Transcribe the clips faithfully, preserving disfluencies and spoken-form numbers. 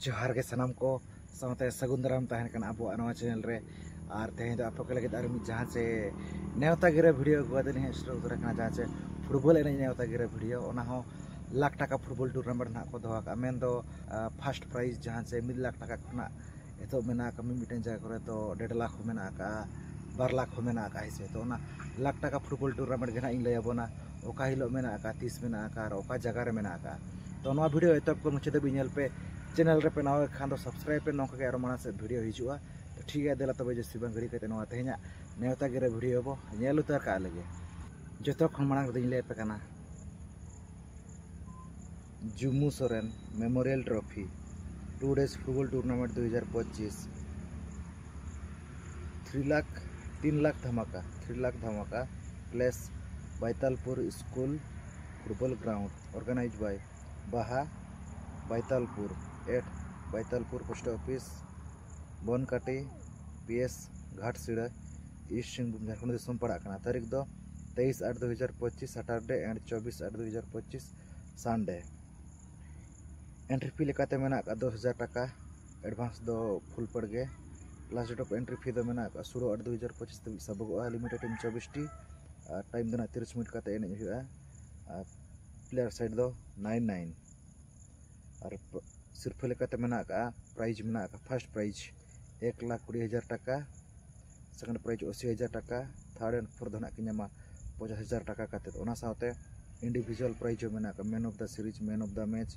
ᱡᱚᱦᱟᱨ ᱜᱮ ᱥᱟᱱᱟᱢ ᱠᱚ, ᱥᱟᱶᱛᱮ ᱥᱟᱹᱜᱩᱱ ᱫᱟᱨᱟᱢ ᱛᱟᱦᱮᱱ ᱠᱟᱱᱟ ᱟᱵᱚᱣᱟᱜ ᱱᱚᱣᱟ ᱪᱮᱱᱮᱞ ᱨᱮ᱾ ᱟᱨ ᱛᱮᱦᱮᱧ ᱫᱚ ᱟᱯᱮ ᱠᱚ ᱞᱟᱹᱜᱤᱫ ᱟᱨ ᱢᱤᱫ ᱡᱟᱦᱟᱸ ᱪᱮ ᱱᱮᱣᱛᱟ ᱜᱤᱨᱟᱹ ᱵᱷᱤᱰᱤᱭᱳ ᱟᱹᱜᱩ ᱠᱟᱛᱮ ᱞᱤᱧ ᱦᱮᱡ ᱥᱮᱴᱮᱨ ᱩᱛᱟᱹᱨ ᱟᱠᱟᱱᱟ, ᱡᱟᱦᱟᱸ ᱪᱮ ᱯᱷᱩᱴᱵᱚᱞ ᱮᱱᱮᱡ ᱱᱮᱣᱛᱟ ᱜᱤᱨᱟᱹ ᱵᱷᱤᱰᱤᱭᱳ᱾ ᱚᱱᱟ ᱦᱚᱸ ᱞᱟᱠᱷ ᱴᱟᱠᱟ ᱯᱷᱩᱴᱵᱚᱞ ᱴᱩᱨᱱᱟᱢᱮᱱᱴ ᱱᱟᱦᱟᱜ ᱠᱚ ᱫᱚᱦᱚ ᱟᱠᱟᱫᱼᱟ, ᱢᱮᱱᱫᱚ ᱯᱷᱟᱥᱴ ᱯᱨᱟᱭᱤᱡᱽ ᱡᱟᱦᱟᱸ ᱪᱮ ᱢᱤᱫ ᱞᱟᱠᱷ ᱴᱟᱠᱟ ᱠᱷᱚᱱᱟᱜ ᱮᱛᱚᱦᱚᱵ ᱢᱮᱱᱟᱜ ᱟᱠᱟᱫ, ᱢᱤᱫ ᱢᱤᱫᱴᱮᱱ ᱡᱟᱭᱜᱟ ᱠᱚᱨᱮ ᱫᱚ ᱰᱮᱲ ᱞᱟᱠᱷ ᱦᱚᱸ ᱢᱮᱱᱟᱜ ᱟᱠᱟᱫᱼᱟ, ᱵᱟᱨ ᱞᱟᱠᱷ ᱦᱚᱸ ᱢᱮᱱᱟᱜ ᱟᱠᱟᱫᱼᱟ, ᱦᱮᱸ ᱥᱮ᱾ ᱛᱚ ᱚᱱᱟ ᱞᱟᱠᱷ ᱴᱟᱠᱟ ᱯᱷᱩᱴᱵᱚᱞ ᱴᱩᱨᱱᱟᱢᱮᱱᱴ ᱜᱮ ᱱᱟᱦᱟᱜ ᱤᱧ ᱞᱟᱹᱭ ᱟᱵᱚᱱᱟ, ᱚᱠᱟ ᱦᱤᱞᱳᱜ ᱢᱮᱱᱟᱜ ᱟᱠᱟᱫᱼᱟ, ᱛᱤᱥ ᱢᱮᱱᱟᱜ ᱟᱠᱟᱫᱼᱟ ᱟᱨ ᱚᱠᱟ ᱡᱟᱭᱜᱟ ᱨᱮ ᱢᱮᱱᱟᱜ ᱟᱠᱟᱫᱼᱟ᱾ ᱛᱚ ᱱᱚᱣᱟ ᱵᱷᱤᱰᱤᱭᱳ ᱮᱛᱚᱦᱚᱵ ᱠᱷᱚᱱ ᱢᱩᱪᱟᱹᱫ ᱫᱷᱟᱹᱵᱤᱡ ᱧᱮᱞ ᱯᱮ᱾ ᱪᱮᱱᱮᱞ ᱨᱮᱯᱮ ᱱᱟᱣᱟ ᱠᱷᱟᱱ ᱫᱚ ᱥᱟᱵᱥᱠᱨᱟᱭᱤᱵᱽ ᱯᱮ, ᱱᱚᱝᱠᱟ ᱜᱮ ᱟᱨᱚ ᱢᱟᱲᱟᱝ ᱥᱮᱫ ᱵᱷᱤᱰᱤᱭᱳ ᱦᱤᱡᱩᱜᱼᱟ᱾ ᱛᱚ ᱴᱷᱤᱠ ᱜᱮᱭᱟ, ᱫᱮᱞᱟ ᱛᱚᱵᱮ ᱡᱟᱹᱥᱛᱤ ᱵᱟᱝ ᱜᱷᱟᱹᱲᱤ ᱠᱟᱛᱮ ᱱᱚᱣᱟ ᱛᱮᱦᱮᱧᱟᱜ ᱱᱮᱣᱛᱟ ᱜᱤᱨᱟᱹ ᱵᱷᱤᱰᱤᱭᱳ ᱵᱚ ᱧᱮᱞ ᱩᱛᱟᱹᱨ ᱠᱟᱜ ᱞᱮᱜᱮ᱾ ᱡᱚᱛᱚ ᱠᱷᱚᱱ ᱢᱟᱲᱟᱝ ᱨᱮᱫᱚᱧ ᱞᱟᱹᱭ ᱟᱯᱮ ᱠᱟᱱᱟ, Jumu Soren memorial trophy two days football tournament ᱫᱩ ᱦᱟᱡᱟᱨ ᱯᱚᱸᱪᱤᱥ, ᱛᱷᱨᱤ ᱞᱟᱠᱷ, ᱛᱤᱱ ᱞᱟᱠᱷ ᱫᱷᱟᱢᱟᱠᱟ, ᱛᱷᱨᱤ ᱞᱟᱠᱷ ᱫᱷᱟᱢᱟᱠᱟ, place Baitalpur school football ground, organise by ᱵᱟᱦᱟ Baitalpur at Baitalpur post office, Bonkati, P S Ghatsila, east Singhbhum, Jharkhand ᱫᱤᱥᱚᱢ ᱯᱟᱲᱟᱜ ᱠᱟᱱᱟ᱾ ᱛᱟᱹᱨᱤᱠᱷ ᱫᱚ ᱛᱮᱭᱤᱥ ᱟᱴ ᱫᱩ ᱦᱟᱡᱟᱨ ᱯᱚᱸᱪᱤᱥ, ᱥᱟᱴᱟᱨᱰᱮ ᱮᱱᱰ ᱪᱚᱵᱵᱤᱥ ᱟᱴ ᱫᱩ ᱦᱟᱡᱟᱨ ᱯᱚᱸᱪᱤᱥ, ᱥᱟᱱᱰᱮ᱾ ᱮᱱᱴᱨᱤ ᱯᱷᱤ ᱞᱮᱠᱟᱛᱮ ᱢᱮᱱᱟᱜ ᱟᱠᱟᱫ ᱫᱚᱥ ᱦᱟᱡᱟᱨ ᱴᱟᱠᱟ, ᱮᱰᱵᱷᱟᱱᱥ ᱫᱚ ᱯᱷᱩᱞ ᱯᱮᱰ ᱜᱮ᱾ Last date of entry fee ᱫᱚ ᱢᱮᱱᱟᱜ ᱟᱠᱟᱫ ᱥᱳᱞᱳ ᱟᱴ ᱫᱩ ᱦᱟᱡᱟᱨ ᱯᱚᱸᱪᱤᱥ ᱫᱷᱟᱹᱵᱤᱡ ᱥᱟᱵᱚᱜᱚᱜᱼᱟ᱾ ᱞᱤᱢᱤᱴᱮᱰ ᱴᱤᱢ ᱪᱚᱵᱵᱤᱥ ᱴᱤ, ᱟᱨ ᱴᱟᱭᱤᱢ ᱫᱚ ᱱᱟᱜ ᱛᱤᱨᱤᱥ ᱢᱤᱱᱤᱴ ᱠᱟᱛᱮ ᱮᱱᱮᱡ ᱦᱩᱭᱩᱜᱼᱟ᱾ ᱟᱨ ᱯᱞᱮᱭᱟᱨ ᱥᱟᱭᱤᱰ ᱫᱚ ᱱᱟᱭᱤᱱ ᱱᱟᱭᱤᱱ᱾ ᱟᱨ ᱯ-, ᱥᱤᱨᱯᱷᱟᱹ ᱞᱮᱠᱟᱛᱮ ᱢᱮᱱᱟᱜ ᱟᱠᱟᱫᱼᱟ, ᱯᱨᱟᱭᱤᱡᱽ ᱢᱮᱱᱟᱜ ᱟᱠᱟᱫ, ᱯᱷᱟᱥᱴ ᱯᱨᱟᱭᱤᱡᱽ ᱮᱠ ᱞᱟᱠᱷ ᱠᱩᱲᱤ ᱦᱟᱡᱟᱨ ᱴᱟᱠᱟ, ᱥᱮᱠᱮᱱᱰ ᱯᱨᱟᱭᱤᱡᱽ ᱟᱥᱤ ᱦᱟᱡᱟᱨ ᱴᱟᱠᱟ, ᱛᱷᱟᱨᱰ ᱮᱱᱰ ᱯᱷᱳᱨᱛᱷ ᱫᱚ ᱱᱟᱜ ᱠᱤᱱ ᱧᱟᱢᱟ ᱯᱚᱧᱪᱟᱥ ᱦᱟᱡᱟᱨ ᱴᱟᱠᱟ ᱠᱟᱛᱮᱫ᱾ ᱚᱱᱟ ᱥᱟᱶᱛᱮ ᱤᱱᱰᱤᱵᱷᱤᱡᱩᱣᱟᱞ ᱯᱨᱟᱭᱤᱡᱽ ᱦᱚᱸ ᱢᱮᱱᱟᱜ ᱟᱠᱟᱫ, man of the series, man of the match,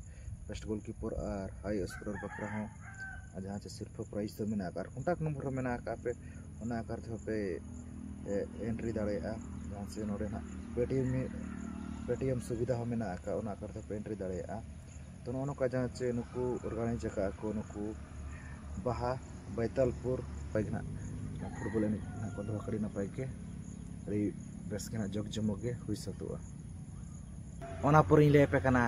best goalkeeper ᱟᱨ ᱦᱟᱭ ᱥᱠᱳᱨᱟᱨ ᱵᱟᱠᱷᱨᱟ ᱦᱚᱸ᱾ ᱟᱨ ᱡᱟᱦᱟᱸ ᱪᱮ ᱥᱤᱨᱯᱷᱟᱹ ᱯᱨᱟᱭᱤᱡᱽ ᱫᱚ ᱢᱮᱱᱟᱜ ᱟᱠᱟᱫ, ᱟᱨ ᱠᱚᱱᱴᱟᱠᱴ ᱱᱚᱢᱵᱚᱨ ᱦᱚᱸ ᱢᱮᱱᱟᱜ ᱟᱠᱟᱫ, ᱟᱯᱮ ᱚᱱᱟ ᱟᱠᱟᱨ ᱛᱮᱦᱚᱸ ᱯᱮ, ᱮ, ᱮᱱᱴᱨᱤ ᱫᱟᱲᱮᱭᱟᱜᱼᱟ᱾ ᱡᱟᱦᱟᱸ ᱪᱮ ᱱᱚᱰᱮ ᱱᱟᱜ ᱯᱮᱴᱤᱮᱢ, ᱯᱮᱴᱤᱮᱢ ᱥᱩᱵᱤᱫᱷᱟ ᱦᱚᱸ ᱢᱮᱱᱟᱜ ᱟᱠᱟᱫ, ᱚᱱᱟ ᱟᱠᱟᱨ ᱛᱮᱦᱚᱸ ᱯᱮ ᱮᱱᱴᱨᱤ ᱫᱟᱲᱮᱭᱟᱜᱼᱟ᱾ ᱛᱚ ᱱᱚᱜᱼᱚ ᱱᱚᱝᱠᱟ ᱡᱟᱦᱟᱸ ᱪᱮ ᱱᱩᱠᱩ ᱚᱨᱜᱟᱱᱟᱭᱤᱡᱽ ᱟᱠᱟᱫ ᱟᱠᱚ ᱱᱩᱠᱩ ᱵᱟᱦᱟ ᱵᱟᱭᱛᱟᱞᱯᱩᱨ, ᱱᱟᱯᱟᱭ ᱜᱮ ᱱᱟᱜ ᱯᱷᱩᱴᱵᱚᱞ ᱮᱱᱮᱡ ᱱᱟᱜ ᱠᱚ ᱫᱚᱦᱚ ᱠᱟᱜᱼᱟ, ᱟᱹᱰᱤ ᱱᱟᱯᱟᱭ ᱜᱮ, ᱟᱹᱰᱤ ᱵᱮᱥ ᱜᱮ ᱱᱟᱜ ᱡᱚᱠ ᱡᱚᱢᱚᱠ ᱜᱮ ᱦᱩᱭ ᱥᱟᱹᱛᱚᱜᱼᱟ᱾ ᱚᱱᱟ ᱯᱚᱨᱮᱧ ᱞᱟᱹᱭ ᱟᱯᱮ ᱠᱟᱱᱟ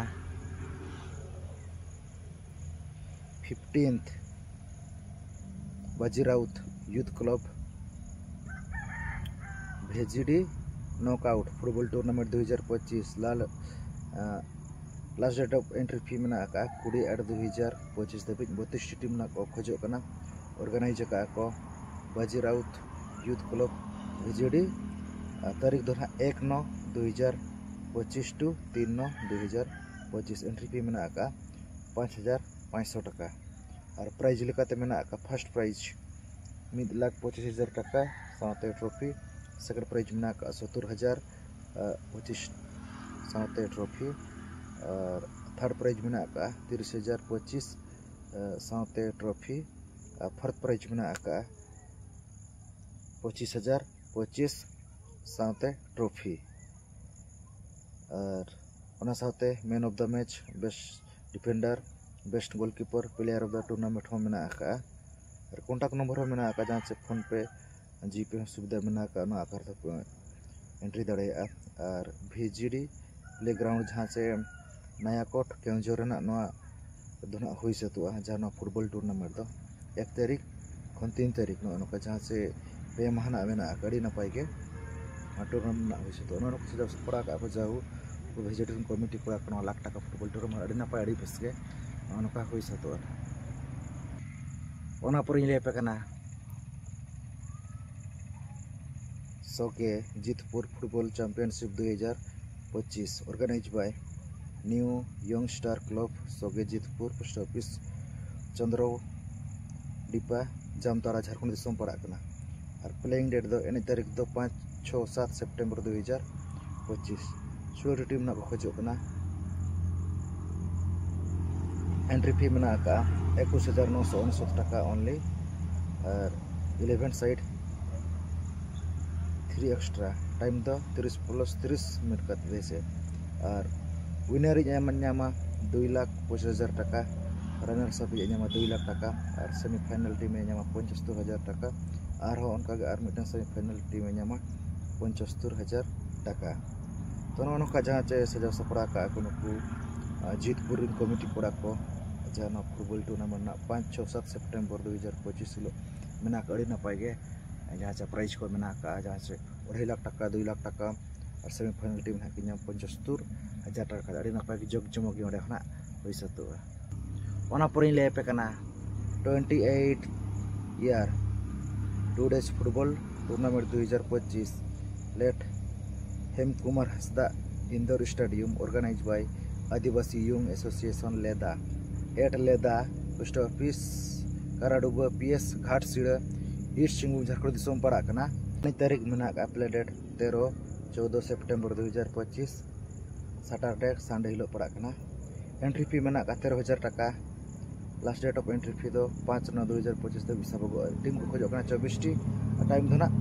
ᱯᱷᱤᱯᱴᱤᱱᱛᱷ ᱵᱟᱡᱤ ᱨᱟᱣᱩᱛ ᱭᱩᱛᱷ ᱠᱞᱟᱵᱽ ᱵᱷᱮᱡᱤᱰᱤ ᱱᱚᱠᱟᱣᱩᱴ ᱯᱷᱩᱴᱵᱚᱞ ᱴᱩᱨᱱᱟᱢᱮᱱᱴ ᱫᱩ ᱦᱟᱡᱟᱨ ᱯᱚᱸᱪᱤᱥ ᱞᱟᱞ, ᱟᱸ, Last date of entry fee ᱢᱮᱱᱟᱜ ᱟᱠᱟᱫᱼᱟ ᱠᱩᱲᱤ ᱟᱴ ᱫᱩ ᱦᱟᱡᱟᱨ ᱯᱚᱸᱪᱤᱥ ᱫᱷᱟᱹᱵᱤᱡ᱾ ᱵᱚᱛᱤᱥ ᱴᱤ ᱴᱤᱢ ᱨᱮᱱᱟᱜ ᱠᱚ ᱠᱷᱚᱡᱚᱜ ᱠᱟᱱᱟ᱾ Organize ᱟᱠᱟᱫᱼᱟ ᱠᱚ ᱵᱟᱡᱤ ᱨᱟᱣᱩᱛ ᱭᱩᱛᱷ ᱠᱞᱟᱵᱽ, ᱵᱷᱤ ᱡᱤ ᱰᱤ᱾ ᱟᱨ ᱛᱟᱹᱨᱤᱠᱷ ᱫᱚ ᱱᱟᱦᱟᱜ ᱮᱠ ᱱᱚ ᱫᱩ ᱦᱟᱡᱟᱨ ᱯᱚᱸᱪᱤᱥ to ᱛᱤᱱ ᱱᱚ ᱫᱩ ᱦᱟᱡᱟᱨ ᱯᱚᱸᱪᱤᱥ᱾ Entry fee ᱢᱮᱱᱟᱜ ᱟᱠᱟᱫᱼᱟ ᱯᱟᱸᱪ ᱦᱟᱡᱟᱨ ᱯᱟᱸᱪᱥᱚ ᱴᱟᱠᱟ᱾ ᱟᱨ prize ᱞᱮᱠᱟᱛᱮ ᱢᱮᱱᱟᱜ ᱟᱠᱟᱫᱼᱟ first prize ᱢᱤᱫ ᱞᱟᱠᱷ ᱯᱚᱸᱪᱤᱥ ᱦᱟᱡᱟᱨ ᱴᱟᱠᱟ ᱥᱟᱶᱛᱮ trophy᱾ Second prize ᱢᱮᱱᱟᱜ ᱟᱠᱟᱫᱼᱟ ᱥᱚᱛᱛᱚᱨ ᱦᱟᱡᱟᱨ ᱯᱚᱸᱪᱤᱥ ᱥᱟᱶᱛᱮ trophy᱾ ᱟᱨ third prize ᱢᱮᱱᱟᱜ ᱟᱠᱟᱫᱼᱟ ᱛᱤᱨᱤᱥ ᱦᱟᱡᱟᱨ ᱯᱚᱸᱪᱤᱥ ᱥᱟᱶᱛᱮ trophy᱾ ᱟᱨ fourth prize ᱢᱮᱱᱟᱜ ᱟᱠᱟᱫᱼᱟ ᱯᱚᱸᱪᱤᱥ ᱦᱟᱡᱟᱨ ᱯᱚᱸᱪᱤᱥ ᱥᱟᱶᱛᱮ trophy᱾ ᱟᱨ ᱚᱱᱟ ᱥᱟᱶᱛᱮ man of the match, best defender, best goalkeeper, player of the tournament ᱦᱚᱸ ᱢᱮᱱᱟᱜ ᱟᱠᱟᱫᱼᱟ᱾ ᱟᱨ contact number ᱦᱚᱸ ᱢᱮᱱᱟᱜ ᱟᱠᱟᱫᱼᱟ, ᱡᱟᱦᱟᱸ ᱪᱮ PhonePe, GPay ᱦᱚᱸ ᱥᱩᱵᱤᱫᱷᱟ ᱢᱮᱱᱟᱜ ᱟᱠᱟᱫᱼᱟ, ᱚᱱᱟ ᱟᱠᱟᱨ ᱛᱮᱯᱮ entry ᱫᱟᱲᱮᱭᱟᱜᱼᱟ᱾ ᱟᱨ ᱵᱷᱤ ᱡᱤ ᱰᱤ playground ᱡᱟᱦᱟᱸ ᱪᱮ ᱱᱟᱭᱟᱠᱚᱴ ᱠᱮᱣᱡᱷᱚᱨ ᱨᱮᱱᱟᱜ ᱱᱚᱣᱟ ᱫᱚ ᱱᱟᱜ ᱦᱩᱭ ᱥᱟᱹᱛᱚᱜᱼᱟ, ᱡᱟᱦᱟᱸ ᱱᱚᱣᱟ football tournament ᱫᱚ ᱮᱠ ᱛᱟᱹᱨᱤᱠᱷ ᱠᱷᱚᱱ ᱛᱤᱱ ᱛᱟᱹᱨᱤᱠᱷ ᱱᱚᱜᱼᱚ ᱱᱚᱝᱠᱟ ᱡᱟᱦᱟᱸ ᱪᱮ ᱯᱮ ᱢᱟᱦᱟ ᱱᱟᱜ ᱢᱮᱱᱟᱜ ᱟᱠᱟᱫ, ᱟᱹᱰᱤ ᱱᱟᱯᱟᱭ ᱜᱮ ᱱᱚᱣᱟ tournament ᱱᱟᱜ ᱦᱩᱭ ᱥᱟᱹᱛᱚᱜᱼᱟ᱾ ᱱᱚᱣᱟ ᱠᱚ ᱥᱟᱡᱟᱣ ᱥᱟᱯᱲᱟᱣ ᱟᱠᱟᱫ ᱠᱚ ᱡᱟᱣ ᱩᱱᱠᱩ ᱵᱷᱤ ᱡᱤ ᱰᱤ ᱨᱮᱱ committee ᱠᱚᱲᱟ ᱠᱚ, ᱱᱚᱣᱟ ᱞᱟᱠᱷ ᱴᱟᱠᱟ football tournament ᱟᱹᱰᱤ ᱱᱟᱯᱟᱭ, ᱟᱹᱰᱤ ᱵᱮᱥ ᱜᱮ ᱱᱚᱜᱼᱚ ᱱᱚᱝᱠᱟ ᱦᱩᱭ ᱥᱟᱹᱛᱚᱜᱼᱟ᱾ ᱚᱱᱟ ᱯᱚᱨᱮᱧ ᱞᱟᱹᱭ ᱟᱯᱮ ᱠᱟᱱᱟ ᱥᱚᱜᱮ ᱡᱤᱛᱯᱩᱨ football championship ᱫᱩ ᱦᱟᱡᱟᱨ ᱯᱚᱸᱪᱤᱥ, organized by New Young Star Club, ᱥᱚᱜᱮ ᱡᱤᱛᱯᱩᱨ, post office ᱪᱚᱱᱫᱨᱚ ᱰᱤᱯᱟ, ᱡᱟᱢᱛᱟᱲᱟ, ᱡᱷᱟᱲᱠᱷᱚᱸᱰ ᱫᱤᱥᱚᱢ ᱯᱟᱲᱟᱜ ᱠᱟᱱᱟ᱾ ᱟᱨ playing date ᱫᱚ, ᱮᱱᱮᱡ ᱛᱟᱹᱨᱤᱠᱷ ᱫᱚ ᱯᱟᱸᱪ, ᱪᱷᱚ, ᱥᱟᱛ September ᱫᱩ ᱦᱟᱡᱟᱨ ᱯᱚᱸᱪᱤᱥ᱾ ᱥᱳᱞᱳ ᱴᱤ ᱴᱤᱢ ᱨᱮᱱᱟᱜ ᱠᱚ ᱠᱷᱚᱡᱚᱜ ᱠᱟᱱᱟ᱾ Entry fee ᱢᱮᱱᱟᱜ ᱟᱠᱟᱫᱼᱟ ᱮᱠᱩᱥ ᱦᱟᱡᱟᱨ ᱱᱚᱥᱚ ᱩᱱᱥᱚᱛ ᱴᱟᱠᱟ only᱾ ᱟᱨ eleven side, three extra, time ᱫᱚ ᱛᱤᱨᱤᱥ plus ᱛᱤᱨᱤᱥ ᱢᱤᱱᱤᱴ ᱠᱟᱛᱮ ᱦᱮᱸᱥᱮ᱾ ᱟᱨ winner ᱤᱡ ᱮ ᱧᱟᱢᱟ ᱫᱩᱭ ᱞᱟᱠᱷ ᱯᱚᱸᱪᱤᱥ ᱦᱟᱡᱟᱨ ᱴᱟᱠᱟ, runners up ᱤᱡ ᱮ ᱧᱟᱢᱟ ᱫᱩᱭ ᱞᱟᱠᱷ ᱴᱟᱠᱟ, ᱟᱨ semi final team ᱮ ᱧᱟᱢᱟ ᱯᱚᱸᱪᱟᱛᱛᱳᱨ ᱦᱟᱡᱟᱨ ᱴᱟᱠᱟ, ᱟᱨᱦᱚᱸ ᱚᱱᱠᱟᱜᱮ ᱟᱨ ᱢᱤᱫᱴᱟᱝ semi final team ᱮ ᱧᱟᱢᱟ ᱯᱚᱸᱪᱟᱛᱛᱳᱨ ᱦᱟᱡᱟᱨ ᱴᱟᱠᱟ᱾ ᱛᱚ, ᱱᱚᱜᱼᱚ ᱱᱚᱝᱠᱟ ᱡᱟᱦᱟᱸ ᱪᱮ ᱥᱟᱡᱟᱣ ᱥᱟᱯᱲᱟᱣ ᱟᱠᱟᱫᱼᱟ ᱠᱚ ᱱᱩᱠᱩ, ᱟᱨ ᱡᱤᱛᱯᱩᱨ ᱨᱮᱱ committee ᱠᱚᱲᱟ ᱠᱚ, ᱡᱟᱦᱟᱸ ᱱᱚᱣᱟ football tournament ᱨᱮᱱᱟᱜ ᱯᱟᱸᱪ, ᱪᱷᱚ, ᱥᱟᱛ September ᱫᱩ ᱦᱟᱡᱟᱨ ᱯᱚᱸᱪᱤᱥ ᱦᱤᱞᱳᱜ ᱢᱮᱱᱟᱜ ᱟᱠᱟᱫ, ᱟᱹᱰᱤ ᱱᱟᱯᱟᱭ ᱜᱮ ᱡᱟᱦᱟᱸ ᱪᱮ prize ᱠᱚ ᱢᱮᱱᱟᱜ ᱟᱠᱟᱫᱼᱟ, ᱡᱟᱦᱟᱸ ᱪᱮ ᱟᱹᱲᱟᱹᱭ ᱞᱟᱠᱷ ᱴᱟᱠᱟ, ᱫᱩᱭ ᱞᱟᱠᱷ ᱴᱟᱠᱟ, ᱟᱨ ᱥᱮᱢᱤ ᱯᱷᱟᱭᱱᱟᱞ ᱴᱤᱢ ᱱᱟᱦᱟᱜ ᱠᱤᱱ ᱧᱟᱢ ᱯᱚᱧᱪᱟᱥ ᱥᱚᱛᱛᱚᱨ ᱦᱟᱡᱟᱨ ᱴᱟᱠᱟ ᱠᱟᱛᱮ᱾ ᱟᱹᱰᱤ ᱱᱟᱯᱟᱭ ᱜᱮ ᱡᱚᱜᱽ ᱡᱚᱢᱚᱠ ᱜᱮ ᱚᱸᱰᱮ ᱠᱷᱚᱱᱟᱜ ᱦᱩᱭ ᱥᱟᱹᱛᱚᱜᱼᱟ᱾ ᱚᱱᱟ ᱯᱚᱨᱮᱧ ᱞᱟᱹᱭ ᱟᱯᱮ ᱠᱟᱱᱟ, twenty eight year two days football tournament ᱫᱩ ᱦᱟᱡᱟᱨ ᱯᱚᱸᱪᱤᱥ, late Hem Kumar Hansda, indoor stadium, organized by Adivasi young association Leda, at Leda, post office, Karaduba, P S Ghatsila, east Singhbhum, Jharkhand ᱫᱤᱥᱚᱢ ᱯᱟᱲᱟᱜ ᱠᱟᱱᱟ᱾ ᱩᱱᱤ ᱛᱟᱹᱨᱤᱠᱷ ᱢᱮᱱᱟᱜ ᱟᱠᱟᱫ ᱯᱞᱮ ᱰᱮᱴ ᱛᱮᱨᱚ ᱪᱳᱫᱽᱫᱳ ᱥᱮᱯᱴᱮᱢᱵᱚᱨ ᱫᱩ ᱦᱟᱡᱟᱨ ᱯᱚᱸᱪᱤᱥ, ᱥᱟᱴᱟᱨᱰᱮ ᱥᱟᱱᱰᱮ ᱦᱤᱞᱳᱜ ᱯᱟᱲᱟᱜ ᱠᱟᱱᱟ᱾ ᱮᱱᱴᱨᱤ ᱯᱷᱤ ᱢᱮᱱᱟᱜ ᱟᱠᱟᱫ ᱛᱮᱨᱚ ᱦᱟᱡᱟᱨ ᱴᱟᱠᱟ᱾ Last date of entry fee ᱫᱚ ᱯᱟᱸᱪ ᱱᱚ ᱫᱩ ᱦᱟᱡᱟᱨ ᱯᱚᱸᱪᱤᱥ ᱫᱷᱟᱹᱵᱤᱡ ᱥᱟᱵᱚᱜᱚᱜᱼᱟ᱾ ᱴᱤᱢ ᱠᱚ ᱠᱷᱚᱡᱚᱜ ᱠᱟᱱᱟ ᱪᱚᱵᱵᱤᱥ ᱴᱤ᱾ ᱟᱨ ᱴᱟᱭᱤᱢ ᱫᱚ ᱱᱟᱜ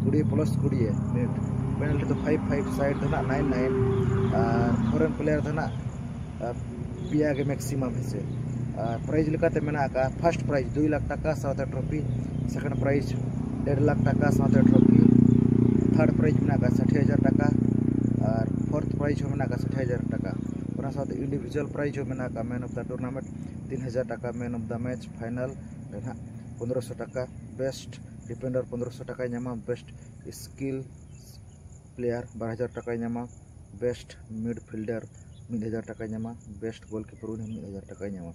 ᱠᱩᱲᱤ ᱯᱞᱟᱥ ᱠᱩᱲᱤ ᱢᱤᱱᱤᱴ᱾ ᱯᱮᱱᱟᱞᱴᱤ ᱫᱚ ᱯᱷᱟᱭᱤᱵᱷ ᱯᱷᱟᱭᱤᱵᱷ, ᱥᱟᱭᱤᱰ ᱫᱚ ᱱᱟᱜ ᱱᱟᱭᱤᱱ ᱱᱟᱭᱤᱱ᱾ ᱟᱨ ᱯᱷᱚᱨᱮᱱ ᱯᱞᱮᱭᱟᱨ ᱫᱚ ᱱᱟᱜ, ᱟᱨ ᱯᱮᱭᱟ ᱜᱮ ᱢᱮᱠᱥᱤᱢᱟᱢ ᱦᱮᱸᱥᱮ᱾ ᱟᱨ ᱯᱨᱟᱭᱤᱡᱽ ᱞᱮᱠᱟᱛᱮ ᱢᱮᱱᱟᱜ ᱟᱠᱟᱫ ᱯᱷᱟᱥᱴ ᱯᱨᱟᱭᱤᱡᱽ ᱫᱩᱭ ᱞᱟᱠᱷ ᱴᱟᱠᱟ ᱥᱟᱶᱛᱮ ᱴᱨᱚᱯᱷᱤ, ᱥᱮᱠᱮᱱᱰ ᱯᱨᱟᱭᱤᱡᱽ ᱰᱮᱲ ᱞᱟᱠᱷ ᱴᱟᱠᱟ ᱥᱟᱶᱛᱮ ᱴᱨᱚᱯᱷᱤ, ᱛᱷᱟᱨᱰ ᱯᱨᱟᱭᱤᱡᱽ ᱢᱮᱱᱟᱜ ᱟᱠᱟᱫ ᱥᱟᱴᱷᱤ ᱦᱟᱡᱟᱨ ᱴᱟᱠᱟ, ᱟᱨ ᱯᱷᱳᱨᱛᱷ ᱯᱨᱟᱭᱤᱡᱽ ᱦᱚᱸ ᱢᱮᱱᱟᱜ ᱟᱠᱟᱫ ᱥᱟᱴᱷᱤ ᱦᱟᱡᱟᱨ ᱴᱟᱠᱟ᱾ ᱚᱱᱟ ᱥᱟᱶᱛᱮ ᱤᱱᱰᱤᱵᱷᱤᱡᱩᱣᱟᱞ ᱯᱨᱟᱭᱤᱡᱽ ᱦᱚᱸ ᱢᱮᱱᱟᱜ ᱟᱠᱟᱫ ᱢᱮᱱ ᱚᱯᱷ ᱫᱟ ᱴᱩᱨᱱᱟᱢᱮᱱᱴ ᱛᱤᱱ ᱦᱟᱡᱟᱨ ᱴᱟᱠᱟ, ᱢᱮᱱ ᱚᱯᱷ ᱫᱟ ᱢᱮᱪ ᱯᱷᱟᱭᱱᱟᱞ ᱨᱮ ᱱᱟᱦᱟᱜ ᱯᱚᱱᱫᱽᱨᱚᱥᱚ ᱴᱟᱠᱟ, ᱵᱮᱥᱴ ᱰᱤᱯᱷᱮᱱᱰᱟᱨ ᱯᱚᱱᱫᱽᱨᱚᱥᱚ ᱴᱟᱠᱟᱭ ᱧᱟᱢᱟ, ᱵᱮᱥᱴ ᱥᱠᱤᱞ ᱯᱞᱮᱭᱟᱨ ᱵᱟᱨ ᱦᱟᱡᱟᱨ ᱴᱟᱠᱟᱭ ᱧᱟᱢᱟ, ᱵᱮᱥᱴ ᱢᱤᱰᱯᱷᱤᱞᱰᱟᱨ ᱢᱤᱫ ᱦᱟᱡᱟᱨ ᱴᱟᱠᱟᱭ ᱧᱟᱢᱟ, ᱵᱮᱥᱴ ᱜᱳᱞᱠᱤᱯᱟᱨ ᱩᱱᱤ ᱦᱚᱸ ᱢᱤᱫ ᱦᱟᱡᱟᱨ ᱴᱟᱠᱟᱭ ᱧᱟᱢᱟ᱾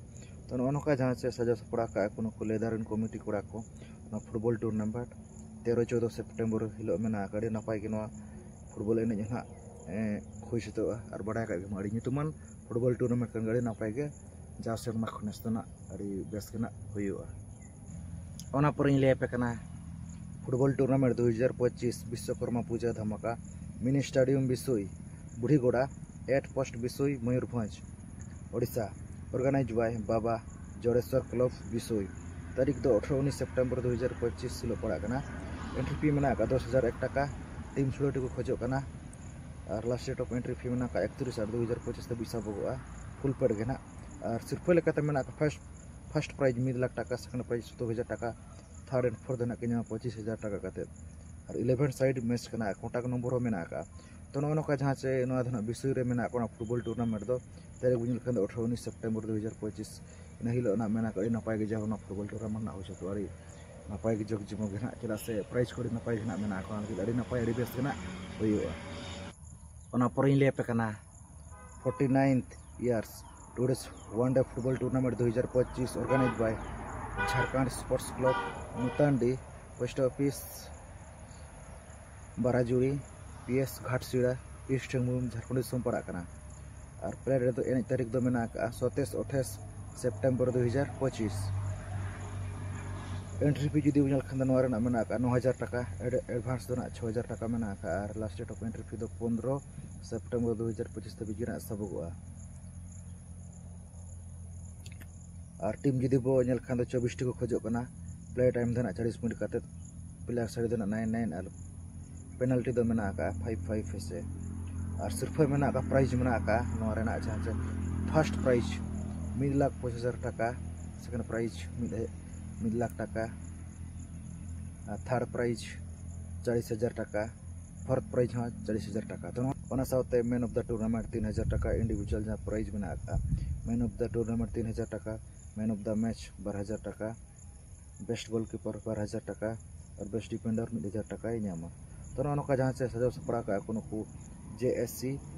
ᱛᱚ, ᱱᱚᱜᱼᱚ ᱱᱚᱝᱠᱟ ᱡᱟᱦᱟᱸ ᱪᱮ ᱥᱟᱡᱟᱣ ᱥᱟᱯᱲᱟᱣ ᱠᱟᱜᱼᱟ ᱠᱚ ᱱᱩᱠᱩ ᱞᱮᱫᱟ ᱨᱮᱱ ᱠᱚᱢᱤᱴᱤ ᱠᱚᱲᱟ ᱠᱚ, ᱱᱚᱣᱟ ᱯᱷᱩᱴᱵᱚᱞ ᱴᱩᱨᱱᱟᱢᱮᱱᱴ ᱛᱮᱨᱚ ᱪᱳᱫᱽᱫᱳ ᱥᱮᱯᱴᱮᱢᱵᱚᱨ ᱦᱤᱞᱳᱜ ᱢᱮᱱᱟᱜ ᱟᱠᱟᱫ᱾ ᱟᱹᱰᱤ ᱱᱟᱯᱟᱭ ᱜᱮ ᱱᱚᱣᱟ ᱯᱷᱩᱴᱵᱚᱞ ᱮᱱᱮᱡ ᱦᱟᱸᱜ, ᱮᱸ, ᱦᱩᱭ ᱥᱟᱹᱛᱚᱜᱼᱟ᱾ ᱟᱨ ᱵᱟᱲᱟᱭ ᱠᱟᱜ ᱜᱮᱢᱟ, ᱟᱹᱰᱤ ᱧᱩᱛᱩᱢᱟᱱ ᱯᱷᱩᱴᱵᱚᱞ ᱴᱩᱨᱱᱟᱢᱮᱱᱴ ᱠᱟᱱ ᱜᱮᱭᱟ᱾ ᱟᱹᱰᱤ ᱱᱟᱯᱟᱭ ᱜᱮ ᱡᱟᱣ ᱥᱮᱨᱢᱟ ᱠᱷᱚᱱ ᱱᱮᱥ ᱫᱚ ᱱᱟᱜ ᱟᱹᱰᱤ ᱵᱮᱥ ᱜᱮ ᱱᱟᱜ ᱦᱩᱭᱩᱜᱼᱟ᱾ ᱚᱱᱟ ᱯᱚᱨᱮᱧ ᱞᱟᱹᱭ ᱟᱯᱮ ᱠᱟᱱᱟ ᱯᱷᱩᱴᱵᱚᱞ ᱴᱩᱨᱱᱟᱢᱮᱱᱴ ᱫᱩ ᱦᱟᱡᱟᱨ ᱯᱚᱸᱪᱤᱥ ᱵᱤᱥᱥᱚᱠᱚᱨᱢᱟ ᱯᱩᱡᱟᱹ ᱫᱷᱟᱢᱟᱠᱟ, mini stadium Bisoi, Burhigora, at post Bisoi, Mayurbhanj, Odisha, organized by ᱵᱟᱵᱟ ᱡᱚᱲᱮᱥᱣᱚᱨ ᱠᱞᱟᱵᱽ ᱵᱤᱥᱳᱭ᱾ ᱛᱟᱹᱨᱤᱠᱷ ᱫᱚ ᱟᱴᱷᱨᱚ ᱩᱱᱤᱥ ᱥᱮᱯᱴᱮᱢᱵᱚᱨ ᱫᱩ ᱦᱟᱡᱟᱨ ᱯᱚᱸᱪᱤᱥ ᱦᱤᱞᱳᱜ ᱯᱟᱲᱟᱜ ᱠᱟᱱᱟ᱾ ᱮᱱᱴᱨᱤ ᱯᱷᱤ ᱢᱮᱱᱟᱜ ᱟᱠᱟᱫ ᱫᱚᱥ ᱦᱟᱡᱟᱨ ᱮᱠ ᱴᱟᱠᱟ᱾ ᱴᱤᱢ ᱥᱩᱲᱟᱹᱴᱤ ᱠᱚ ᱠᱷᱚᱡᱚᱜ ᱠᱟᱱᱟ᱾ ᱟᱨ last date of entry fee ᱢᱮᱱᱟᱜ ᱟᱠᱟᱫ ᱮᱠᱛᱤᱨᱤᱥ ᱟᱴ ᱫᱩ ᱦᱟᱡᱟᱨ ᱯᱚᱸᱪᱤᱥ ᱫᱷᱟᱹᱵᱤᱡ ᱥᱟᱵᱚᱜᱚᱜᱼᱟ᱾ ᱯᱷᱩᱞ ᱯᱮᱰ ᱜᱮ ᱱᱟᱜ᱾ ᱟᱨ ᱥᱤᱨᱯᱟᱹ ᱞᱮᱠᱟᱛᱮ ᱢᱮᱱᱟᱜ ᱟᱠᱟᱫ ᱯᱷᱟᱥᱴ, ᱯᱷᱟᱥᱴ ᱯᱨᱟᱭᱤᱡᱽ ᱢᱤᱫ ᱞᱟᱠᱷ ᱴᱟᱠᱟ, ᱥᱮᱠᱮᱱᱰ ᱯᱨᱟᱭᱤᱡᱽ ᱥᱚᱛᱛᱚᱨ ᱦᱟᱡᱟᱨ ᱴᱟᱠᱟ, ᱛᱷᱟᱨᱰ ᱮᱱᱰ ᱯᱷᱳᱨᱛᱷ ᱫᱚ ᱱᱟᱜ ᱠᱤᱱ ᱧᱟᱢᱟ ᱯᱚᱸᱪᱤᱥ ᱦᱟᱡᱟᱨ ᱴᱟᱠᱟ ᱠᱟᱛᱮᱫ᱾ ᱟᱨ ᱤᱞᱮᱵᱷᱮᱱ ᱥᱟᱭᱤᱰ ᱢᱮᱪ ᱠᱟᱱᱟ, ᱟᱨ ᱠᱚᱱᱴᱟᱠᱴ ᱱᱚᱢᱵᱚᱨ ᱦᱚᱸ ᱢᱮᱱᱟᱜ ᱟᱠᱟᱫᱼᱟ᱾ ᱛᱚ, ᱱᱚᱜᱼᱚ ᱱᱚᱝᱠᱟ ᱡᱟᱦᱟᱸ ᱪᱮ ᱱᱚᱣᱟ ᱫᱚ ᱱᱟᱜ ᱵᱤᱥᱳᱭ ᱨᱮ ᱢᱮᱱᱟᱜ ᱟᱠᱟᱫ ᱚᱱᱟ ᱯᱷᱩᱴᱵᱚᱞ ᱴᱩᱨᱱᱟᱢᱮᱱᱴ ᱫᱚ ᱛᱟᱹᱨᱤᱠᱷ ᱵᱚᱱ ᱧᱮᱞ ᱠᱷᱟᱱ ᱫᱚ ᱟᱴᱷᱨᱚ ᱩᱱᱤᱥ ᱥᱮᱯᱴᱮᱢᱵᱚᱨ ᱫᱩ ᱦᱟᱡᱟᱨ ᱯᱚᱸᱪᱤᱥ᱾ ᱤᱱᱟᱹ ᱦᱤᱞᱳᱜ ᱱᱟᱜ ᱢᱮᱱᱟᱜ ᱟᱠᱟᱫ ᱟᱹᱰᱤ ᱱᱟᱯᱟᱭ ᱜᱮ ᱡᱟᱦᱟᱸ ᱚᱱᱟ ᱯᱷᱩᱴᱵᱚᱞ ᱴᱩᱨᱱᱟᱢᱮᱱᱴ ᱱᱟᱜ ᱦᱩᱭ ᱥᱟᱹᱛᱚᱜᱼᱟ᱾ ᱟᱹᱰᱤ ᱱᱟᱯᱟᱭ ᱜᱮ ᱡᱚᱜᱽ ᱡᱚᱢᱚᱠ ᱜᱮ ᱱᱟᱜ, ᱪᱮᱫᱟᱜ ᱥᱮ ᱯᱨᱟᱭᱤᱡᱽ ᱠᱚ ᱟᱹᱰᱤ ᱱᱟᱯᱟᱭ ᱜᱮ ᱱᱟᱜ ᱢᱮᱱᱟᱜ ᱟᱠᱟᱫ, ᱚᱱᱟ ᱞᱟᱹᱜᱤᱫ ᱟᱹᱰᱤ ᱱᱟᱯᱟᱭ ᱟᱹᱰᱤ ᱵᱮᱥ ᱜᱮ ᱱᱟᱜ ᱦᱩᱭᱩᱜᱼᱟ᱾ ᱚᱱᱟ ᱯᱚᱨᱮᱧ ᱞᱟᱹᱭ ᱟᱯᱮ ᱠᱟᱱᱟ forty ninth years today's one day football tournament ᱫᱩ ᱦᱟᱡᱟᱨ ᱯᱚᱸᱪᱤᱥ organized by Jharkhand Sports Club, ᱱᱩᱛᱟᱱᱰᱤ, post office ᱵᱟᱨᱟᱡᱩᱲᱤ, P S ᱜᱷᱟᱴᱥᱤᱲᱟ, East Singhbhum, Jharkhand ᱫᱤᱥᱚᱢ ᱯᱟᱲᱟᱜ ᱠᱟᱱᱟ᱾ ᱟᱨ ᱯᱞᱮ ᱨᱮᱫᱚ ᱮᱱᱮᱡ ᱛᱟᱹᱨᱤᱠᱷ ᱫᱚ ᱢᱮᱱᱟᱜ ᱟᱠᱟᱫᱼᱟ ᱥᱚᱛᱮᱥ ᱟᱴᱷᱟᱥ ᱥᱮᱯᱴᱮᱢᱵᱚᱨ ᱫᱩ ᱦᱟᱡᱟᱨ ᱯᱚᱸᱪᱤᱥ᱾ ᱮᱱᱴᱨᱤ ᱯᱷᱤ ᱡᱩᱫᱤ ᱵᱚᱱ ᱧᱮᱞ ᱠᱷᱟᱱ ᱫᱚ ᱱᱚᱣᱟ ᱨᱮᱱᱟᱜ ᱢᱮᱱᱟᱜ ᱟᱠᱟᱫᱼᱟ ᱱᱚ ᱦᱟᱡᱟᱨ ᱴᱟᱠᱟ, ᱮᱰ- ᱮᱰᱵᱷᱟᱱᱥ ᱫᱚ ᱱᱟᱜ ᱪᱷᱚ ᱦᱟᱡᱟᱨ ᱴᱟᱠᱟ ᱢᱮᱱᱟᱜ ᱟᱠᱟᱫᱼᱟ ᱟᱨ last date of entry fee ᱫᱚ ᱯᱚᱱᱨᱚ ᱥᱮᱯᱴᱮᱢᱵᱚᱨ ᱫᱩ ᱦᱟᱡᱟᱨ ᱯᱚᱸᱪᱤᱥ ᱫᱷᱟᱹᱵᱤᱡ ᱜᱮ ᱱᱟᱜ ᱥᱟᱵᱚᱜᱚᱜᱼᱟ᱾ ᱟᱨ ᱴᱤᱢ ᱡᱩᱫᱤ ᱵᱚ ᱧᱮᱞ ᱠᱷᱟᱱ ᱫᱚ ᱪᱚᱵᱵᱤᱥ ᱴᱤ ᱠᱚ ᱠᱷᱚᱡᱚᱜ ᱠᱟᱱᱟ, ᱯᱞᱮ ᱴᱟᱭᱤᱢ ᱫᱚ ᱱᱟᱜ ᱪᱚᱞᱞᱤᱥ ᱢᱤᱱᱤᱴ ᱠᱟᱛᱮ, ᱯᱞᱮᱭᱟᱨ ᱥᱟᱹᱲᱤ ᱫᱚ ᱱᱟᱜ ᱱᱟᱭᱤᱱ ᱱᱟᱭᱤᱱ ᱟᱨ ᱯᱮᱱᱟᱞᱴᱤ ᱫᱚ ᱢᱮᱱᱟᱜ ᱟᱠᱟᱫᱼᱟ ᱯᱷᱟᱭᱤᱵᱷ ᱯᱷᱟᱭᱤᱵᱷ ᱦᱮᱸᱥᱮ᱾ ᱟᱨ ᱥᱤᱨᱯᱷᱟᱹ ᱢᱮᱱᱟᱜ ᱟᱠᱟᱫ ᱯᱨᱟᱭᱤᱡᱽ ᱢᱮᱱᱟᱜ ᱟᱠᱟᱫᱼᱟ ᱱᱚᱣᱟ ᱨᱮᱱᱟᱜ ᱡᱟᱦᱟᱸ ᱪᱮ ᱯᱷᱟᱨᱥᱴ ᱯᱨᱟᱭᱤᱡᱽ ᱢᱤᱫ ᱞᱟᱠᱷ ᱯᱚᱸᱪᱤᱥ ᱦᱟᱡᱟᱨ ᱴᱟᱠᱟ, ᱥᱮᱠᱮᱱᱰ ᱯᱨᱟᱭᱤᱡᱽ ᱢᱤᱫ ᱢᱤᱫ ᱞᱟᱠᱷ ᱴᱟᱠᱟ, ᱟᱨ ᱛᱷᱟᱨᱰ ᱯᱨᱟᱭᱤᱡᱽ ᱪᱚᱞᱞᱤᱥ ᱦᱟᱡᱟᱨ ᱴᱟᱠᱟ, ᱯᱷᱳᱨᱛᱷ ᱯᱨᱟᱭᱤᱡᱽ ᱦᱚᱸ ᱪᱚᱞᱞᱤᱥ ᱦᱟᱡᱟᱨ ᱴᱟᱠᱟ᱾ ᱛᱚ ᱱᱚᱣᱟ- ᱚᱱᱟ ᱥᱟᱶᱛᱮ ᱢᱮᱱ ᱚᱯᱷ ᱫᱟ ᱴᱩᱨᱱᱟᱢᱮᱱᱴ ᱛᱤᱱ ᱦᱟᱡᱟᱨ ᱴᱟᱠᱟ ᱤᱱᱰᱤᱵᱷᱤᱡᱩᱣᱟᱞ ᱡᱟᱦᱟᱸ ᱯᱨᱟᱭᱤᱡᱽ ᱢᱮᱱᱟᱜ ᱟᱠᱟᱫᱼᱟ, ᱢᱮᱱ ᱚᱯᱷ ᱫᱟ ᱴᱩᱨᱱᱟᱢᱮᱱᱴ ᱛᱤᱱ ᱦᱟᱡᱟᱨ ᱴᱟᱠᱟ, ᱢᱮᱱ ᱚᱯᱷ ᱫᱟ ᱢᱮᱪ ᱵᱟᱨ ᱦᱟᱡᱟᱨ ᱴᱟᱠᱟ, ᱵᱮᱥᱴ ᱜᱳᱞᱠᱤᱯᱟᱨ ᱵᱟᱨ ᱦᱟᱡᱟᱨ ᱴᱟᱠᱟ ᱟᱨ ᱵᱮᱥᱴ ᱰᱤᱯᱷᱮᱱᱰᱟᱨ ᱢᱤᱫ ᱦᱟᱡᱟᱨ ᱴᱟᱠᱟᱭ ᱧᱟᱢᱟ᱾ ᱛᱚ ᱱᱚᱜᱼᱚ ᱱᱚᱝᱠᱟ ᱡᱟᱦᱟᱸ ᱪᱮ ᱥᱟᱡᱟᱣ ᱥᱟᱯᱲᱟᱣ ᱠᱟᱜᱼᱟ ᱠᱚ ᱱᱩᱠᱩ ᱡᱮ ᱮᱥ ᱥᱤ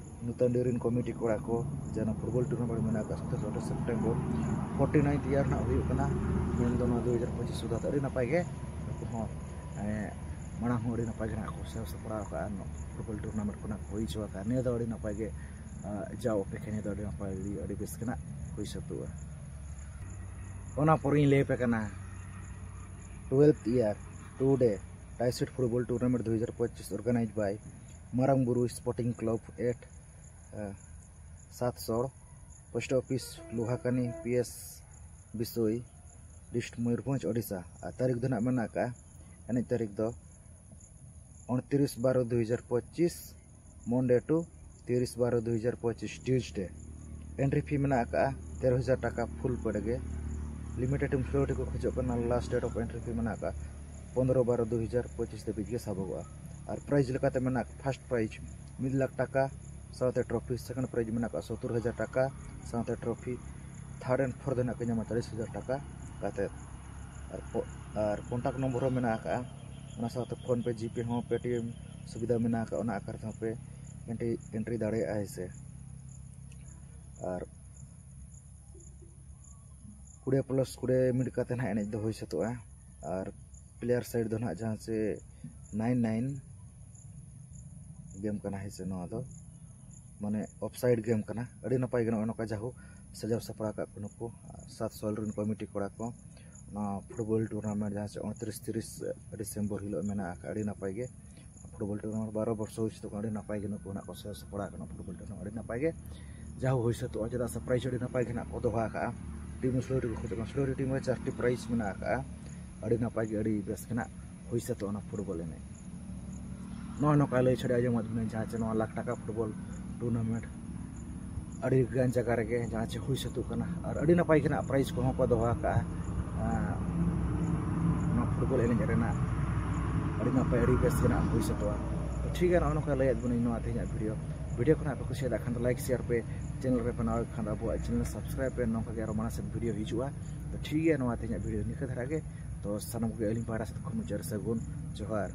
ᱱᱩᱛᱟᱱᱰᱤ ᱨᱮᱱ ᱠᱚᱢᱤᱴᱤ ᱠᱚᱲᱟ ᱠᱚ, ᱡᱮ ᱚᱱᱟ ᱯᱷᱩᱴᱵᱚᱞ ᱴᱩᱨᱱᱟᱢᱮᱱᱴ ᱢᱮᱱᱟᱜ ᱟᱠᱟᱫ ᱥᱟᱛᱟᱥ ᱟᱴᱷᱟᱥ ᱥᱮᱯᱴᱮᱢᱵᱚᱨ ᱯᱷᱳᱨᱴᱤ ᱱᱟᱭᱤᱱᱛᱷ ᱤᱭᱟᱨ ᱱᱟᱜ ᱦᱩᱭᱩᱜ ᱠᱟᱱᱟ, ᱢᱮᱱᱫᱚ ᱱᱚᱣᱟ ᱫᱩ ᱦᱟᱡᱟᱨ ᱯᱚᱸᱪᱤᱥ ᱥᱩᱫᱷᱟ ᱫᱚ ᱟᱹᱰᱤ ᱱᱟᱯᱟᱭ ᱜᱮ ᱱᱩᱠᱩ ᱦᱚᱸ, ᱮᱸ, ᱢᱟᱲᱟᱝ ᱦᱚᱸ ᱟᱹᱰᱤ ᱱᱟᱯᱟᱭ ᱜᱮ ᱱᱟᱜ ᱠᱚ ᱥᱟᱡᱟᱣ ᱥᱟᱯᱲᱟᱣ ᱟᱠᱟᱫᱼᱟ᱾ ᱯᱷᱩᱴᱵᱚᱞ ᱴᱩᱨᱱᱟᱢᱮᱱᱴ ᱠᱷᱚᱱᱟᱜ ᱠᱚ ᱦᱩᱭ ᱦᱚᱪᱚ ᱟᱠᱟᱫᱼᱟ᱾ ᱱᱤᱭᱟᱹ ᱫᱚ ᱟᱹᱰᱤ ᱱᱟᱯᱟᱭ ᱜᱮ, ᱟᱸ, ᱡᱟᱣ ᱚᱯᱮᱠᱷᱟ ᱱᱤᱭᱟᱹ ᱫᱚ ᱟᱹᱰᱤ ᱱᱟᱯᱟᱭ, ᱟᱹᱰᱤ, ᱟᱹᱰᱤ ᱵᱮᱥ ᱜᱮ ᱱᱟᱜ ᱦᱩᱭ ᱥᱟᱹᱛᱚᱜᱼᱟ᱾ ᱚᱱᱟ ᱯᱚᱨᱮᱧ ᱞᱟᱹᱭ ᱟᱯᱮ ᱠᱟᱱᱟ twelfth year two day ᱴᱟᱭᱥᱮᱴ ᱯᱷᱩᱴᱵᱚᱞ ᱴᱩᱨᱱᱟᱢᱮᱱᱴ ᱫᱩ ᱦᱟᱡᱟᱨ ᱯᱚᱸᱪᱤᱥ organized by ᱢᱟᱨᱟᱝ ᱵᱩᱨᱩ ᱥᱯᱳᱨᱴᱤᱝ ᱠᱞᱟᱵᱽ at, ᱟᱸ, Satsor, post office Lohakani, P S Bisoi, district Mayurbhanj, Odisha. ᱟᱨ ᱛᱟᱹᱨᱤᱠᱷ ᱫᱚ ᱱᱟᱜ ᱢᱮᱱᱟᱜ ᱟᱠᱟᱫᱼᱟ, ᱮᱱᱮᱡ ᱛᱟᱹᱨᱤᱠᱷ ᱫᱚ ᱩᱱᱛᱨᱤᱥ ᱵᱟᱨᱚ ᱫᱩ ᱦᱟᱡᱟᱨ ᱯᱚᱸᱪᱤᱥ, ᱢᱚᱱᱰᱮ ᱴᱩ ᱛᱤᱨᱤᱥ ᱵᱟᱨᱚ ᱫᱩ ᱦᱟᱡᱟᱨ ᱯᱚᱸᱪᱤᱥ, ᱴᱤᱭᱩᱥᱰᱮ᱾ ᱮᱱᱴᱨᱤ ᱯᱷᱤ ᱢᱮᱱᱟᱜ ᱟᱠᱟᱫᱼᱟ ᱛᱮᱨᱚ ᱦᱟᱡᱟᱨ ᱴᱟᱠᱟ ᱯᱷᱩᱞ ᱯᱮᱰ ᱜᱮ᱾ ᱞᱤᱢᱤᱴᱮᱰ ᱴᱤᱢ ᱠᱷᱮᱞᱳᱰ ᱠᱚ ᱠᱷᱚᱡᱚᱜ ᱠᱟᱱᱟ, last date of entry fee ᱢᱮᱱᱟᱜ ᱟᱠᱟᱫᱼᱟ ᱯᱚᱱᱨᱚ ᱵᱟᱨᱚ ᱫᱩ ᱦᱟᱡᱟᱨ ᱯᱚᱸᱪᱤᱥ ᱫᱷᱟᱹᱵᱤᱡ ᱜᱮ ᱥᱟᱵᱚᱜᱚᱜᱼᱟ᱾ ᱟᱨ ᱯᱨᱟᱭᱤᱡᱽ ᱞᱮᱠᱟᱛᱮ ᱢᱮᱱᱟᱜ ᱯᱷᱟᱥᱴ ᱯᱨᱟᱭᱤᱡᱽ ᱢᱤᱫ ᱞᱟᱠᱷ ᱴᱟᱠᱟ ᱥᱟᱶᱛᱮ ᱴᱨᱚᱯᱷᱤ, ᱥᱮᱠᱮᱱᱰ ᱯᱨᱟᱭᱤᱡᱽ ᱢᱮᱱᱟᱜ ᱟᱠᱟᱫᱼᱟ ᱥᱚᱛᱛᱚᱨ ᱦᱟᱡᱟᱨ ᱴᱟᱠᱟ ᱥᱟᱶᱛᱮ ᱴᱨᱚᱯᱷᱤ, ᱛᱷᱟᱨᱰ ᱮᱱᱰ ᱯᱷᱳᱨᱛᱷ ᱫᱚ ᱱᱟᱜ ᱠᱚ ᱧᱟᱢᱟ ᱪᱚᱞᱞᱤᱥ ᱦᱟᱡᱟᱨ ᱴᱟᱠᱟ ᱠᱟᱛᱮᱫ᱾ ᱟᱨ ᱠᱚ-, ᱟᱨ ᱠᱚᱱᱴᱟᱠᱴ ᱱᱚᱢᱵᱚᱨ ᱦᱚᱸ ᱢᱮᱱᱟᱜ ᱟᱠᱟᱫᱼᱟ, ᱚᱱᱟ ᱥᱟᱶᱛᱮ ᱯᱷᱳᱱ ᱯᱮ, ᱡᱤᱯᱮ ᱦᱚᱸ, ᱯᱮᱴᱤᱮᱢ ᱥᱩᱵᱤᱫᱷᱟ ᱢᱮᱱᱟᱜ ᱟᱠᱟᱫᱼᱟ, ᱚᱱᱟ ᱟᱠᱟᱨ ᱛᱮᱦᱚᱸ ᱯᱮ ᱮᱱᱴᱨᱤ ᱮᱱᱴᱨᱤ ᱫᱟᱲᱮᱭᱟᱜᱼᱟ, ᱦᱮᱸ ᱥᱮ᱾ ᱟᱨ ᱠᱩᱲᱤ ᱯᱞᱟᱥ ᱠᱩᱲᱤ ᱢᱤᱱᱤᱴ ᱠᱟᱛᱮ ᱱᱟᱦᱟᱜ ᱮᱱᱮᱡ ᱫᱚ ᱦᱩᱭ ᱥᱟᱹᱛᱚᱜᱼᱟ᱾ ᱟᱨ ᱯᱞᱮᱭᱟᱨ ᱥᱟᱭᱤᱰ ᱫᱚ ᱱᱟᱦᱟᱜ ᱡᱟᱦᱟᱸ ᱪᱮ ᱱᱟᱭᱤᱱ ᱱᱟᱭᱤᱱ ᱜᱮᱢ ᱠᱟᱱᱟ, ᱦᱮᱸ ᱥᱮ᱾ ᱱᱚᱣᱟ ᱫᱚ ᱢᱟᱱᱮ ᱚᱯᱷ ᱥᱟᱭᱤᱰ ᱜᱮᱢ ᱠᱟᱱᱟ᱾ ᱟᱹᱰᱤ ᱱᱟᱯᱟᱭ ᱜᱮ ᱱᱚᱜᱼᱚᱭ ᱱᱚᱝᱠᱟ ᱡᱟᱦᱳ ᱥᱟᱡᱟᱣ ᱥᱟᱯᱲᱟᱣ ᱟᱠᱟᱫ ᱠᱚ ᱱᱩᱠᱩ ᱥᱟᱛ ᱥᱚᱞ ᱨᱮᱱ ᱠᱚᱢᱤᱴᱤ ᱠᱚᱲᱟ ᱠᱚ᱾ ᱱᱚᱣᱟ ᱯᱷᱩᱴᱵᱚᱞ ᱴᱩᱨᱱᱟᱢᱮᱱᱴ ᱡᱟᱦᱟᱸ ᱪᱮ ᱩᱱᱛᱨᱤᱥ ᱛᱤᱨᱤᱥ ᱰᱤᱥᱮᱢᱵᱚᱨ ᱦᱤᱞᱳᱜ ᱢᱮᱱᱟᱜ ᱟᱠᱟᱫ, ᱟᱹᱰᱤ ᱱᱟᱯᱟᱭ ᱜᱮ᱾ ᱯᱷᱩᱴᱵᱚᱞ ᱴᱩᱨᱱᱟᱢᱮᱱᱴ ᱵᱟᱨᱚ ᱵᱚᱨᱥᱚ ᱦᱩᱭ ᱥᱟᱹᱛᱚᱜ ᱠᱟᱱᱟ, ᱟᱹᱰᱤ ᱱᱟᱯᱟᱭ ᱜᱮ ᱱᱩᱠᱩ ᱱᱟᱜ ᱠᱚ ᱥᱟᱡᱟᱣ ᱥᱟᱯᱲᱟᱣ ᱟᱠᱟᱱᱟ᱾ ᱯᱷᱩᱴᱵᱚᱞ ᱴᱩᱨᱱᱟᱢᱮᱱᱴ ᱟᱹᱰᱤ ᱱᱟᱯᱟᱭ ᱜᱮ ᱡᱟᱦᱳ ᱦᱩᱭ ᱥᱟᱹᱛᱚᱜᱼᱟ, ᱪᱮᱫᱟᱜ ᱥᱮ ᱯᱨᱟᱭᱤᱡᱽ ᱟᱹᱰᱤ ᱱᱟᱯᱟᱭ ᱜᱮ ᱱᱟᱜ ᱠᱚ ᱫᱚᱦᱚ ᱟᱠᱟᱫᱼᱟ᱾ ᱴᱤᱢ ᱥᱩᱞᱟᱹᱭ ᱴᱤᱢ ᱠᱚ ᱠᱷᱚᱡᱚᱜ ᱠᱟᱱᱟ, ᱥᱩᱞᱟᱹᱭ ᱴᱤᱢ ᱨᱮ ᱪᱟᱨᱴᱤ ᱯᱨᱟᱭᱤᱡᱽ ᱢᱮᱱᱟᱜ ᱟᱠᱟᱫᱼᱟ᱾ ᱟᱹᱰᱤ ᱱᱟᱯᱟᱭ ᱜᱮ, ᱟᱹᱰᱤ ᱵᱮᱥ ᱜᱮ ᱱᱟᱜ ᱦᱩᱭ ᱥᱟᱹᱛᱚᱜᱼᱟ ᱚᱱᱟ ᱯᱷᱩᱴᱵᱚᱞ ᱮᱱᱮᱡ᱾ ᱱᱚᱜᱼᱚᱭ ᱱᱚᱝᱠᱟ ᱞᱟᱹᱭ ᱪᱷᱟᱰᱟ ᱟᱸᱡᱚᱢᱟᱫ ᱵᱚᱱᱟᱹᱧ, ᱡᱟᱦᱟᱸ ᱪᱮ ᱱᱚᱣᱟ ᱞᱟᱠᱷ ᱴᱟᱠᱟ ᱯᱷᱩᱴᱵᱚᱞ ᱴᱩᱨᱱᱟᱢᱮᱱᱴ ᱟᱹᱰᱤ ᱜᱟᱱ ᱡᱟᱭᱜᱟ ᱨᱮᱜᱮ ᱡᱟᱦᱟᱸ ᱪᱮ ᱦᱩᱭ ᱥᱟᱹᱛᱚᱜ ᱠᱟᱱᱟ ᱟᱨ ᱟᱹᱰᱤ ᱱᱟᱯᱟᱭ ᱜᱮ ᱱᱟᱜ ᱯᱨᱟᱭᱤᱡᱽ ᱠᱚᱦᱚᱸ ᱠᱚ ᱫᱚᱦᱚ ᱟᱠᱟᱫᱼᱟ᱾ ᱟᱨ ᱱᱚᱣᱟ ᱯᱷᱩᱴᱵᱚᱞ ᱮᱱᱮᱡ ᱨᱮᱱᱟᱜ ᱟᱹᱰᱤ ᱱᱟᱯᱟᱭ, ᱟᱹᱰᱤ ᱵᱮᱥ ᱜᱮ ᱱᱟᱜ ᱦᱩᱭ ᱥᱟᱹᱛᱚᱜᱼᱟ᱾ ᱛᱚ ᱴᱷᱤᱠ ᱜᱮᱭᱟ, ᱱᱚᱜᱼᱚ ᱱᱚᱝᱠᱟ ᱞᱟᱹᱭᱟᱫ ᱵᱚᱱᱟᱹᱧ ᱱᱚᱣᱟ ᱛᱮᱦᱮᱧᱟᱜ ᱵᱷᱤᱰᱤᱭᱳ᱾ ᱵᱷᱤᱰᱤᱭᱳ ᱠᱷᱚᱱᱟᱜ ᱟᱯᱮ ᱠᱩᱥᱤᱭᱟᱫᱟ ᱠᱷᱟᱱ ᱫᱚ ᱞᱟᱭᱤᱠ, ᱥᱮᱭᱟᱨ ᱯᱮ, ᱪᱮᱱᱮᱞ ᱨᱮ ᱯᱮ ᱱᱟᱣᱟ ᱠᱷᱟᱱ ᱫᱚ ᱟᱵᱚᱣᱟᱜ ᱪᱮᱱᱮᱞ ᱥᱟᱵᱥᱠᱨᱟᱭᱤᱵ ᱯᱮ, ᱱᱚᱝᱠᱟ ᱜᱮ ᱟᱨᱚ ᱢᱟᱲᱟᱝ ᱥᱮᱫ ᱵᱷᱤᱰᱤᱭᱳ ᱦᱤᱡᱩᱜᱼᱟ᱾ ᱛᱚ ᱴᱷᱤᱠ ᱜᱮᱭᱟ, ᱱᱚᱣᱟ ᱛᱮᱦᱮᱧᱟᱜ ᱵᱷᱤᱰᱤᱭᱳ ᱱᱤᱝᱠᱟᱹ ᱫᱷᱟᱨᱟ ᱜᱮ᱾ ᱛᱚ ᱥᱟᱱᱟᱢ ᱠᱚᱜᱮ ᱟᱹᱞᱤᱧ ᱯᱟᱦᱴᱟ ᱥᱮᱫ ᱠᱷᱚᱱ ᱢᱩᱪᱟᱹᱫ ᱨᱮ ᱥᱟᱹᱜᱩᱱ ᱡᱚᱦᱟᱨ᱾